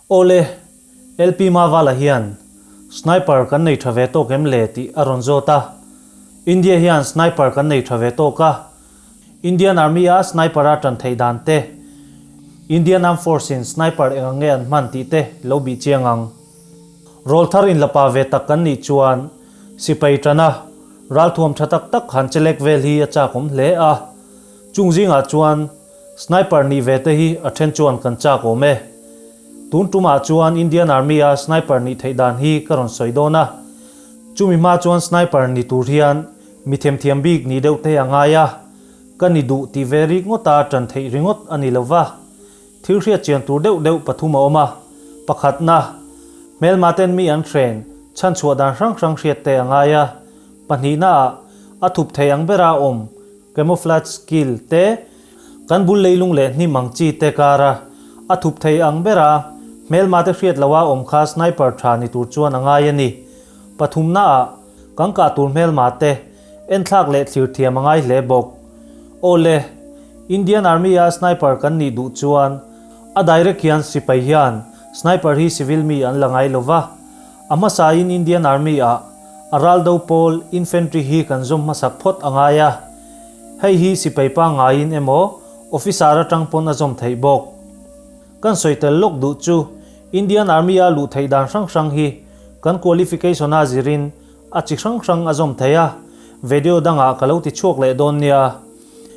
Awle, LP Mavala hian Sniper kan nei tha ve tawk em le tih a rawn zawt a. India hian Sniper kan nei tha ve tawk a. Indian Army a Sniper a tan theih dan te, Indian Armed Force in Sniper eng ang nge an hman tih te lo bih chiang ang. Rawlthar in la pa ve tak kan nih chuan sipai tana ralthuam tha tak tak han chelek vel hi a chak awm hle a. Chung zingah chuan Sniper nih ve te hi a then chuan kan chak awm e. Tun tumah chuan Indian Army a Sniper nih theih dan hi ka rawn sawi dawn a. Chumi hma chuan Sniper ni tur hian mi themthiam bik nih deuh te a ngai a, ka ni duh tih ve rik ngawta tan theih ringawt a ni lo va. Thil hriat chian tur deuh deuh pathum a awm a, pakhatna, hmelma ten mi an hren chhanchhuah dan hrang hrang hriat te a ngai a, pahnihnaah a thup thei ang bera awm camouflage skill te, kan bul leilung leh hnim ang chi te kara a thup thei ang bera hmelma te hriat loha awm kha sniper tha ni tur chuan a ngai a ni. Pathumnaah kan kah tur hmelma te enthlak leh thlir thiam a ngai hle bawk. Awle, Indian Army a sniper kan nih duh chuan a direct hian sipai hian sniper hi civil mi an la ngai lova, a hmasain Indian Army ah a raldo pawl infantry hi kan zawm hmasak phawt a ngai a, hei hi sipai pangngaiin emaw officer atang pawn a zawm theih bawk. Kan sawi tel lawk duh chu Indian Army a luh theih dan hrang hrang hi kan qualification a zirin a chi hrang hrang a zawm thei a, video dangah ka lo ti chhuak leh dawn nia.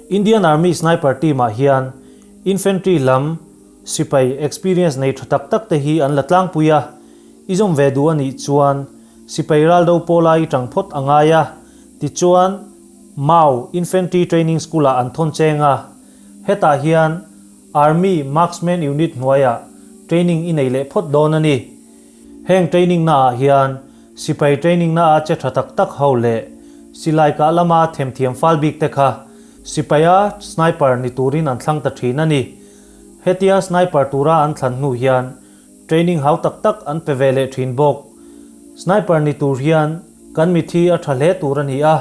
Indian Army Sniper team ah hian Infantry lam sipai experience nei tha tak tak te hi an la tlangpui a, i zawm ve duh a nih chuan sipai raldo pawla i tang phawt a ngai a, tichuan Mau Infantry Training School ah an thawn cheng a, hetah hian Army Marksman Unit hnuaiah training i nei leh phawt dawn a ni. Heng training naah hian sipai training naa che tha tak tak ho leh silai kah lama themthiam fal bik te kha sipaia sniper ni turin an thlang ta thin a ni. Hetia sniper tura an thlan hnu hian training hau tak tak an pe ve leh thin bawk. Sniper ni tur hian kan mit hi a tha hle tur a ni a,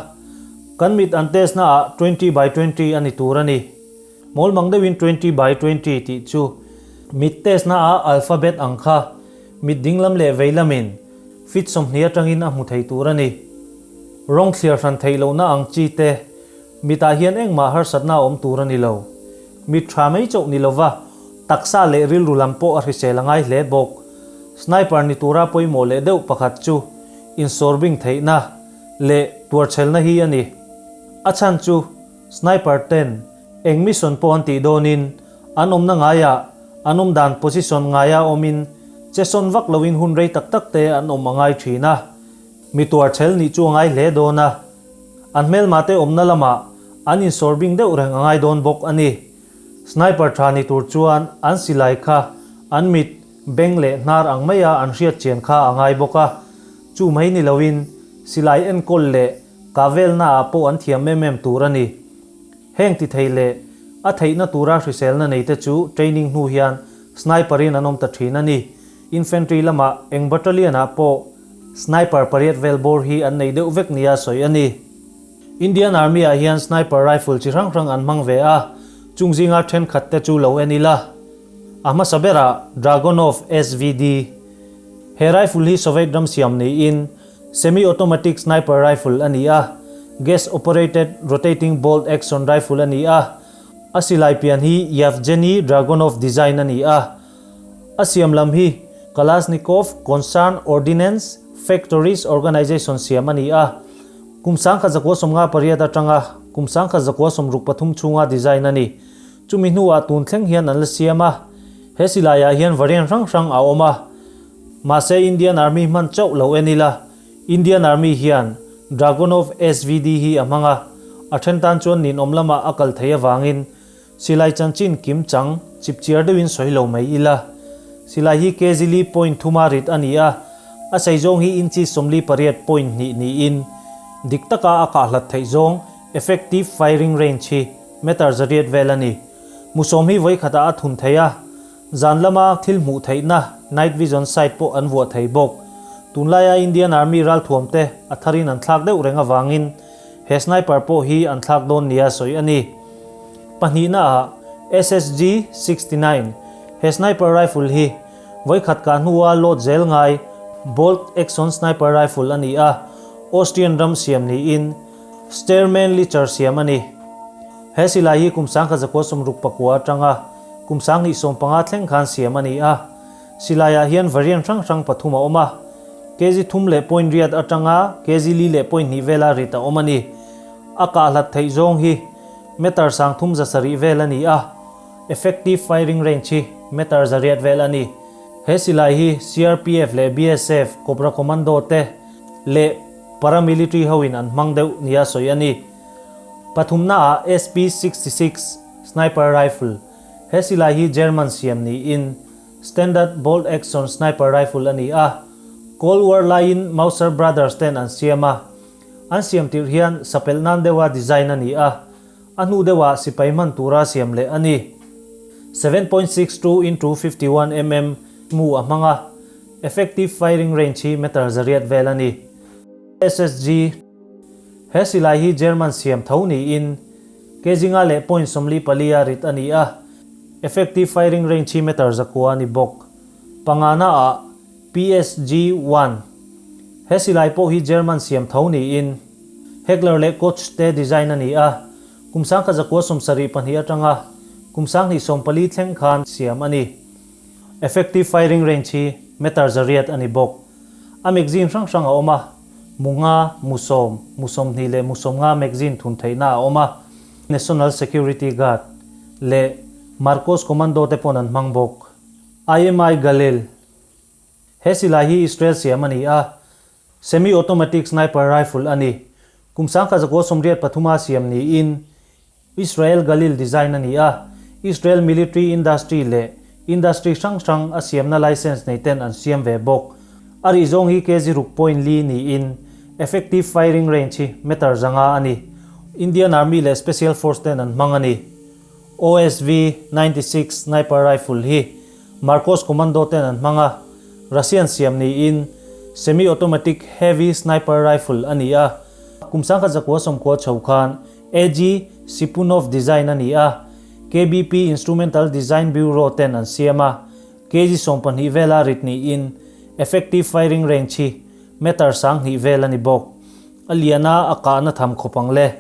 kan mit an test naah 20 by 20 a ni tur a ni. Mawlmang deuhin 20 by 20 tih chu mit test na ah alphabet ang kha mit dinglam leh veilamin feet 20 atangin a hmu thei tur a ni. Rawng thliar hran theih lohna ang chi te mitah hian engmah harsatna a awm tur a ni lo. Mit tha mai chauh ni lova taksa leh rilru lam pawh a hrisel a ngai hle bawk. Sniper ni tura pawimawh leh deuh pakhat chu insawrbing theihna leh tuarchhelna hi a ni. A chhan chu Sniper ten eng mission pawh an tih dawnin an awmna ngaiah an awm dan position ngaia awmin che sawn vak loin hun rei tak tak te an awm a ngai thin a, mi tuarchhel nih chu a ngai hle dawn a, an hmelma te awmna lamah an insawrbing deuh reng a ngai dawn bawk a ni. Sniper tha ni tur chuan an silai kha an mit, beng leh hnar ang maia an hriat chian kha a ngai bawk a, chu mai ni loin silai enkawl leh Ka velnaah pawh an thiam em em tur a ni. Heng ti thei leh a theihna tura hriselna neite chu training hnu hian sniper in an awm ta thin a ni. Infantry lamah eng battalion ah pawh sniper pariat vel bawr hi an nei deuh vek nia sawi a ni. Indian Army ah hian sniper rifle chi hrang hrang an hmang ve a, chung zinga thenkhat te chu lo en ila. A hmasa berah Dragunov SVD. He rifle hi Soviet ram siam niin Semi-automatic sniper rifle a ni a, gas-operated rotating bolt action rifle a ni a, a silai pian hi Yevgeny Dragunov design a ni a. A siam lam hi Kalashnikov Concern Ordnance Factories Organization siam a ni a, kum 1958 atanga kum 1963 chhunga design a ni. Chumi hnuah tun thleng hian an la siam a, he silaiah hian variant hrang hrang a awm a. Mahse Indian Army hman chauh lo en ila, Indian Army hian Dragunov SVD hi a hmang a, a then tan chuan ninawm lamah a kal thei avangin silai chanchin kim chang chipchiar deuhin sawi lo mai ila. Silai hi kg li point thuma rit a ni a, a sei zawng hi inchi 48 point hnih niin dik taka a kah hlat theih zawng effective firing range hi meter 800 vel a ni. Musawm hi vawikhatah a thun thei a. Zan lama thil hmuh theihna night vision sight pawh an vuah thei bawk. Tunlaia Indian Army ralthuam te a tharin an thlak deuh reng avangin he sniper pawh hi an thlak dawn nia sawi a ni. Pahnihna ah SSG 69 he sniper rifle hi Vawikhat kah hnua load zel ngai Bolt Action Sniper Rifle a ni a, Austrian ram siam niin Steyrman Licher siam a ni. He silai hi kum 1969 atanga kum 2015 thleng khan siam a ni a. Silaiah hian variant hrang hrang pathum a awm a, kg thum leh point riat atanga kg li leh point hnih vela rit a awm a ni. A kah hlat theih zawng hi meter sang thum 700 vel a ni a, effective firing range hi meter 800 vel a ni. He silai hi CRPF leh BSF, Cobra Commando te leh paramilitary hoin an hmang deuh nia sawi a ni. Pathumnaah SP 66 sniper rifle. He silai hi German siam niin Standard Bolt Action Sniper Rifle a ni a, Cold War laiin Mauser Brothers ten an siam a. An siam tirh hian sapelh nan deuha design a ni a, a hnu deuhah sipai hman tura siam leh a ni. 7.62 into 51 mm mu a hmang a, effective firing range hi meter 800 vel a ni. SSG He silai hi German siam tho niin Kg nga leh point 44 a rit a ni a, effective firing range hi meter 900 a ni bawk. Pangana ah PSG one He silai pawh hi German siam tho niin Heckler leh Koch te design a ni a, kum 1972 atanga kum 2014 thleng khan siam a ni. Effective firing range hi meter 800 a ni bawk. A magazine hrang hrang a awm a, mu nga, mu sawm, mu 20 leh mu 50 magazine thun theihna a awm a, National Security Guard leh Marcos Commando te pawn an hmang bawk. IMI Galil He silai hi Israel siam a ni a, semi-automatic sniper rifle a ni. Kum 1983 a siam niin Israel Galil design a ni a, Israel military industry leh industry hrang hrang a siamna license nei ten an siam ve bawk. A rih zawng hi kg ruk point li niin effective firing range hi meter 500 a ni. Indian Army leh Special Force ten an hmang a ni. OSV 96 sniper rifle hi Marcos Commando ten an hmang a, Russian siam niin semi-automatic heavy sniper rifle a ni a, kum 1990 chho khan AG Shipunov design a ni a, KBP Instrumental Design Bureau ten an siam a, kg 20 vela rit niin effective firing range hi meter 2000 vel a ni bawk. A liana a kahna tham khawp ang le.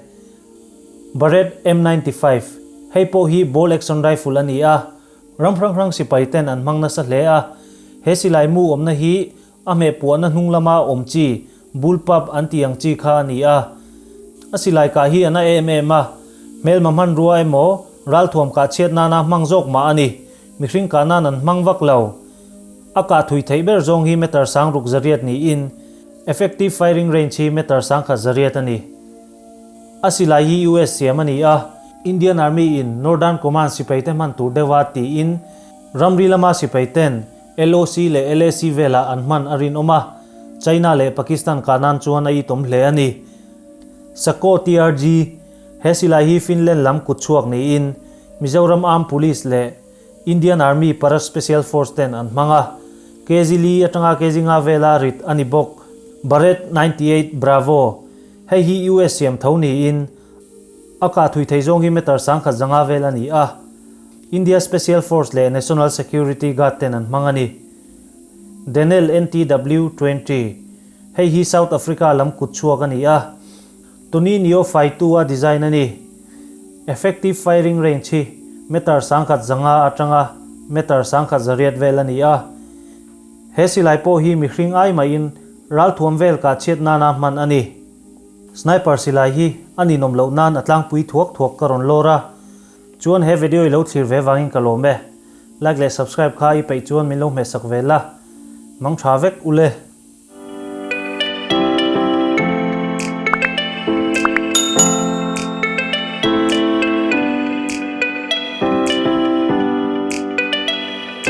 Barrett M 95, Hei pawh hi bolt action rifle a ni a, ram hrang hrang sipai ten an hmang nasa hle a, he silai mu awmna hi a hmeh puahna hnung lama awm chi bullpup an tih ang chi kha a ni a. A silai kah hi a na em em a, hmelma hmanrua emaw ralthuam kah chhiat nana hmang zawk mah a ni, mihring kah nan an hmang vak lo. A kah thui theih ber zawng hi meter 6800 niin effective firing range hi meter 1100 a ni. A silai hi US siam a ni a, Indian Army in Northern Command sipai te hman tur deuha tiin ramri lama sipai ten LOC leh LAC velah an hman a rinawm a, China leh Pakistan kah nan chuan a itawm hle a ni. Sako TRG, He silai hi Finland lam kut chhuak niin Mizoram Armed Police leh Indian Army Para Special Force ten an hmang a, kg li atanga kg nga vela rit a ni bawk. Barrett 98 Bravo, Hei hi US siam tho niin a kah thui thei zawng hi meter 1500 vel a ni a, India Special Force leh National Security Guard ten an hmang a ni. Denel NTW 20, Hei hi South Africa lam kut chhuak a ni a, Tony Neo Faitu a design a ni. Effective firing range hi meter 1500 atanga meter 1800 vel a ni a. He silai pawh hi mihring ai maiin ralthuam vel kah chhiat nana hman a ni. Sniper silai hi a ninawm loh nan a tlangpui thuak thuak ka rawn lawr a. Chuan he video i lo thlir ve vangin ka lawm e. Like leh subscribe kha i peih chuan min lo hmehsak ve la. Mang tha vek ule.